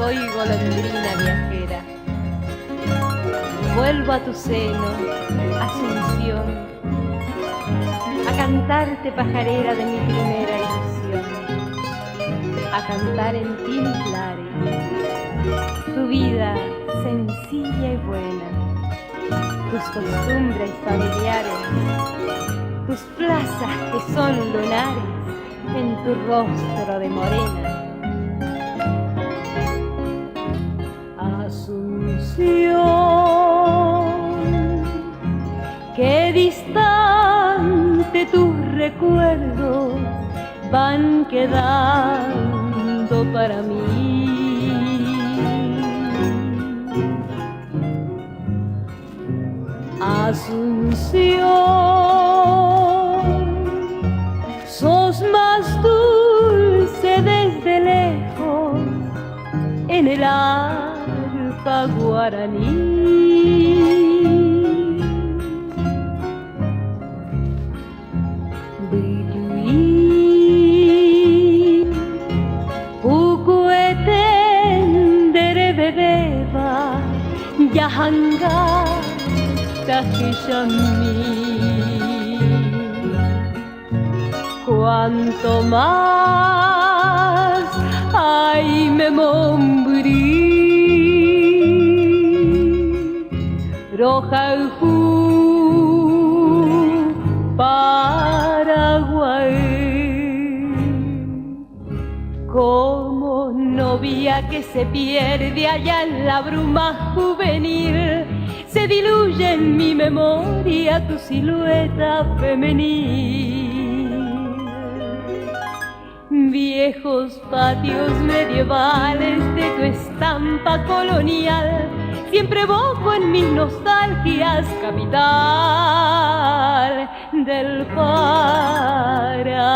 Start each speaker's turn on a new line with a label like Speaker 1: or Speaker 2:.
Speaker 1: Soy golondrina viajera. Vuelvo a tu seno, Asunción, a cantarte pajarera de mi primera ilusión, a cantar en ti mis lares, tu vida sencilla y buena, tus costumbres familiares, tus plazas que son lunares en tu rostro de morena. Asunción, qué distante tus recuerdos van quedando para mí. Asunción, sos más dulce desde lejos en el arpa guaraní. Mbyju'i, pukuete nde revevéva jahanga tahechami. Cuanto más aime mombyry rohayhu Paraguay. Como novia que se pierde allá en la bruma juvenil, se diluye en mi memoria tu silueta femenil. Viejos patios medievales de tu estampa colonial, siempre evoco en mis nostalgias, capital del Paraguay.